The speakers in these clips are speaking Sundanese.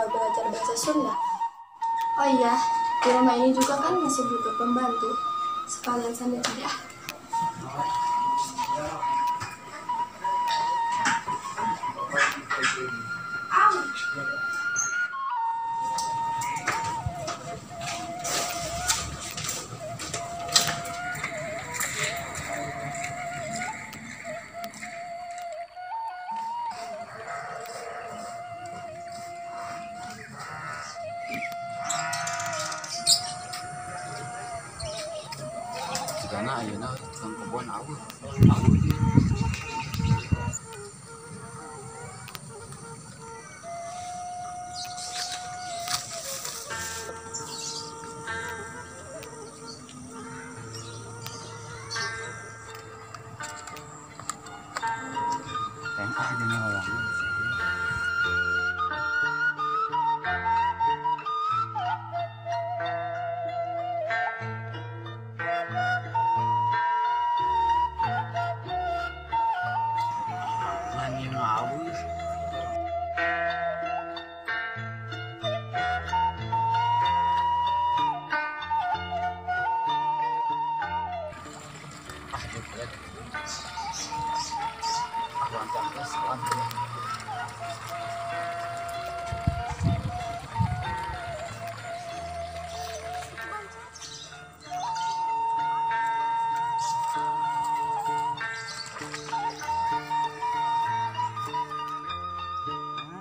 belajar bahasa Sunda. Oh iya, di rumah ini juga kan masih butuh pembantu. Sekalian sambil cari ah. Karena ayeuna tukang kebon aweuh. Teng ah dina wawangan.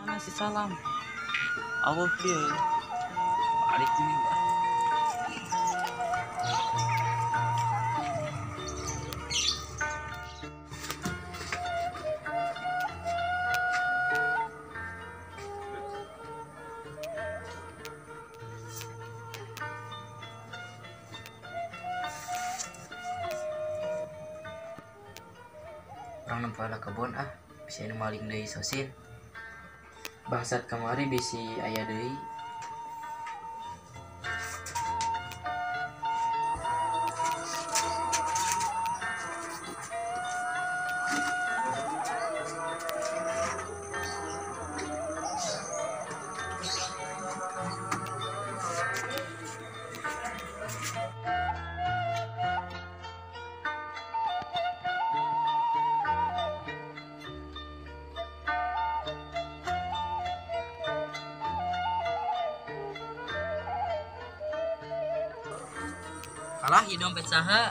Mana si Salam? Awal dia balik nih, Pak. Orang nempo lah kebon ah, bisa nu maling deui sosin. Bangsat kamari bisi aya deui. Kalah ieu dompet saha?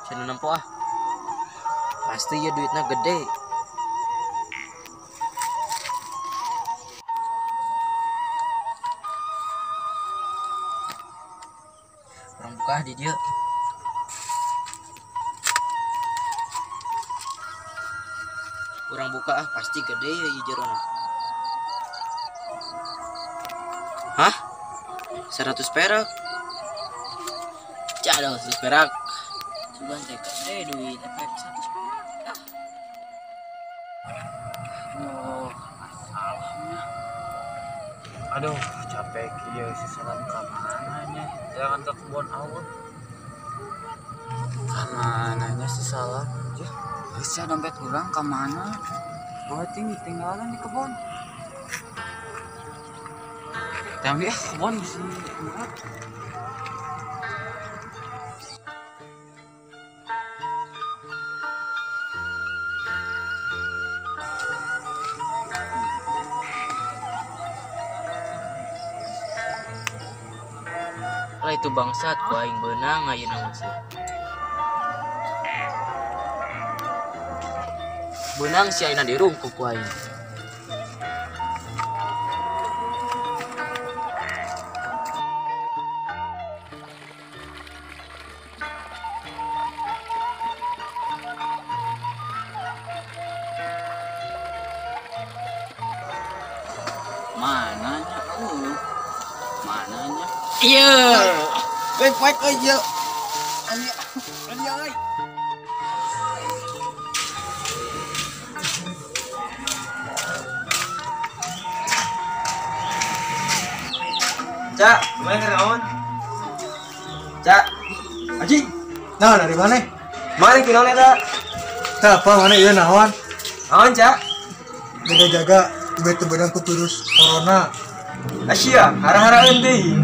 Cenah nempo ah. Pasti ya duitnya gede. Orang buka di dia. Orang buka ah pasti gede ya ieu jerona. Hah? 100 perak. Jadol 100 perak. Sugan teh gede duit efek 100 perak. Oh, masalahnya. Aduh, capek kieu si Salam ka mana nya? Jangan ke kebon awet. Ka mana nya si Salam? Ya, geus dompet urang ka mana? Bawa tinggi tinggalan di kebon. Tapi ah kebon bisi berat. Lah itu bangsat ku aing beunang ayeuna mah sih. Beunang si ayeuna dirungkup ku aing. Mananya? Iya. Baik aja. Ani ani euy. Cak, mana naon? Cak. Aji. Nah, dari mana? Mana kunaon eta? Tah apa mana ieu naon? Naon, Cak? Jaga-jaga teu beunang ku virus corona. Asia, hara-haraeun teuing.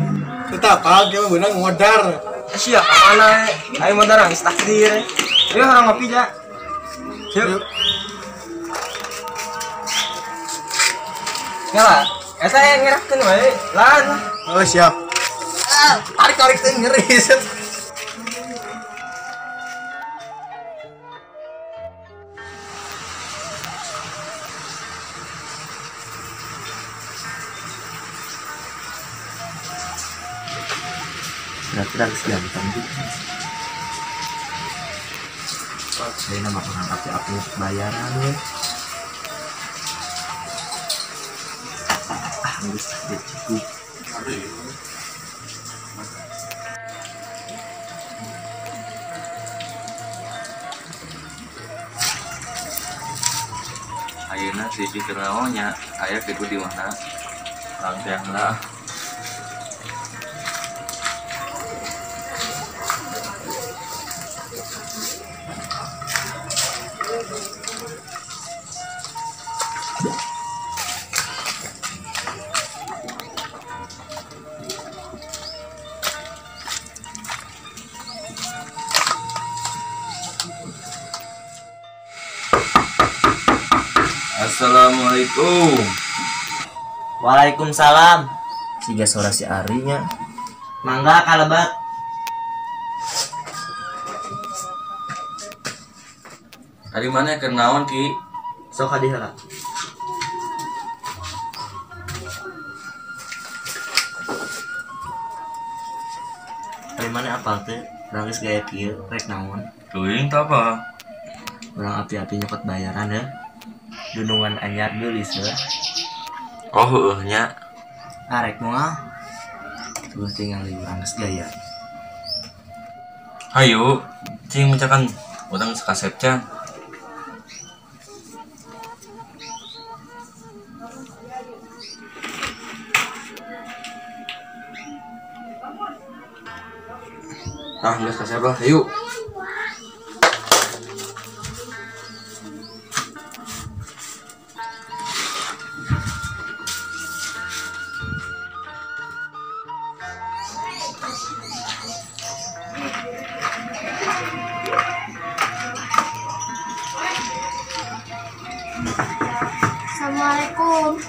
Teu apa, dia mah beunang modar. Asia, ka mana? Ayo modar geus takdir. Yuk orang ngopi, Cak. Yuk. Nyala, eta yang ngerahkeun wae. Lan. Oh, siap. Tarik-tarik teh ngeri. Berarti harus ganteng juga. Saya nama orang api-api bayaran ya. Ah, harus cukup. Ayeuna si Cikerawanya aya kitu di mana? Langteang lah. Assalamualaikum. Waalaikumsalam. Siga sora si Arinya. Mangga kalebat. Ari mana keur naon Ki? Sok hadi heula. Ari mana apal teh? Urang geus gaya kieu rek naon? Teuing teh apa? Urang api-api nyokot bayaran heuh. Dunungan anyar geulis heuh. Oh heueuh nya. Arek moal. Tuh tingali urang geus gaya. Hayu, cing mencakan urang sakasep can. Ah, geus kasep lah, hayu. Assalamualaikum.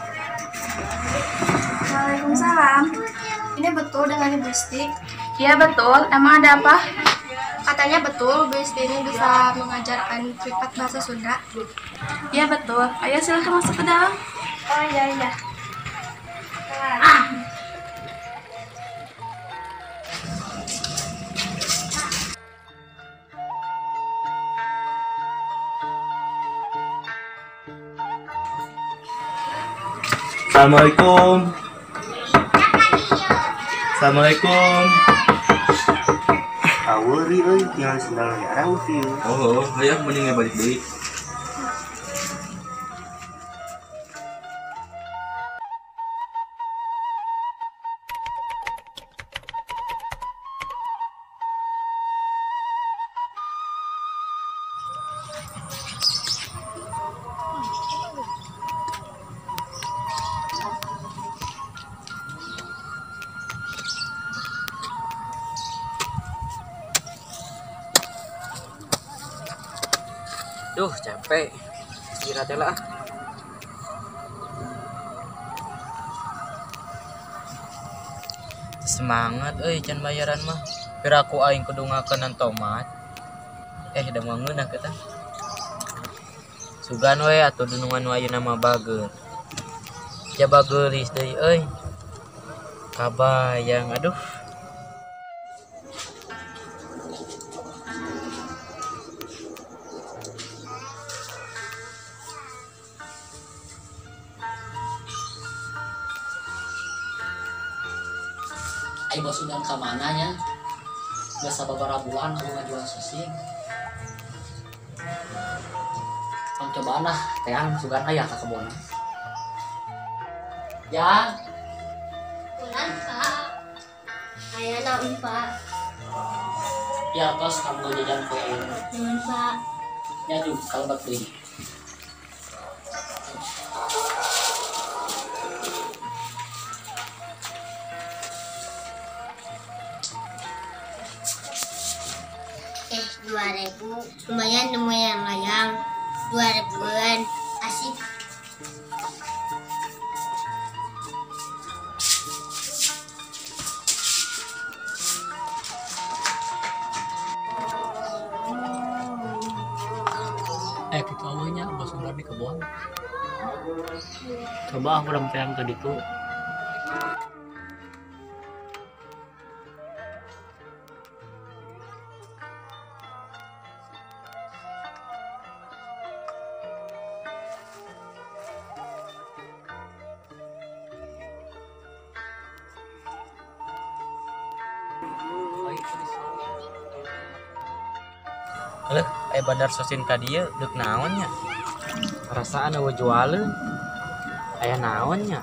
Waalaikumsalam. Ini betul dengan Ibu Isti? Iya betul, emang ada apa? Katanya betul, Bu Isti ini bisa mengajarkan privat bahasa Sunda. Iya betul, ayo silahkan masuk ke dalam. Oh iya iya. Assalamualaikum. Assalamualaikum. Awuri euy tinggal sendal arau sih. Oh, hayang mending balik deui. Duh, capek. Istirahat ya lah. Semangat euy can bayaran mah. Piraku aing kudu ngakenan tomat. Da moal ngeunah kita. Sugan we atuh dunungan nu ayeuna mah bager. Jaba geulis deui euy. Kabayang aduh. Ayo bos undang ka mana nya? Geus sababaraha bulan aku ngajual sosin. Pang cobaan lah, teang sugan aya ka kebon. Ya. Bulan, Pak. Aya naon, Pak? Ya tos kamu jajan kue ayeuna. Nuhun, Pak. Nya juga kalebet deui. Eh, 2.000. Lumayan lumayan layang. 2.000-an. Asik. Gitu awalnya bos ular di kebun. Coba aku rampean ke ditu. Aleh, aya bandar sosin ka dieu deuk naon nya? Perasaan eueuh jualeun. Aya naon nya?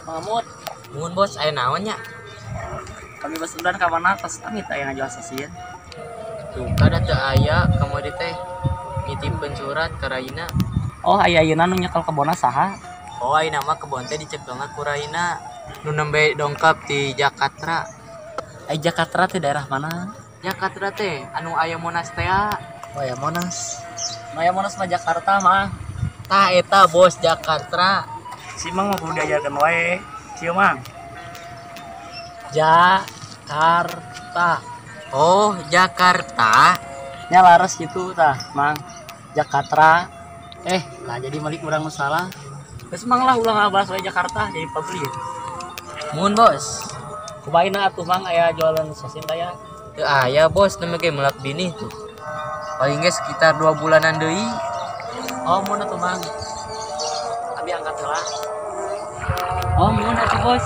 Mamut, Mun bos aya naon nya? Kami bos udan ka mana tos amit aya ngajual sosin. Tuh kada teu aya kamari teh nitipkeun surat ka Raina. Oh, aya ayeuna nu nyekel kebonna saha? Oh, ayeuna mah kebon teh dicekelna ku Raina. Nu nembe dongkap di Jakarta. Ai Jakarta teh daerah mana? Jakarta teh anu aya Monas teh. Oh, aya Monas. Nu aya Monas mah Jakarta mah. Tah eta bos Jakarta. Si Mang mah kudu diajarkeun wae. Kieu Mang. Jakarta. Oh, Jakarta. Nya laras gitu tah, Mang. Jakarta. Lah jadi malik urang nu salah. Geus Mang lah ulah ngabahas wae Jakarta jadi pabrik. Mun bos. Kumaha atuh Mang aya jualan sosin teh ya? Teu aya bos nembe ge melak bini tuh. Paling ge sekitar 2 bulanan deui. Oh, mun atuh Mang. Abi angkat heula. Oh, mun atuh bos.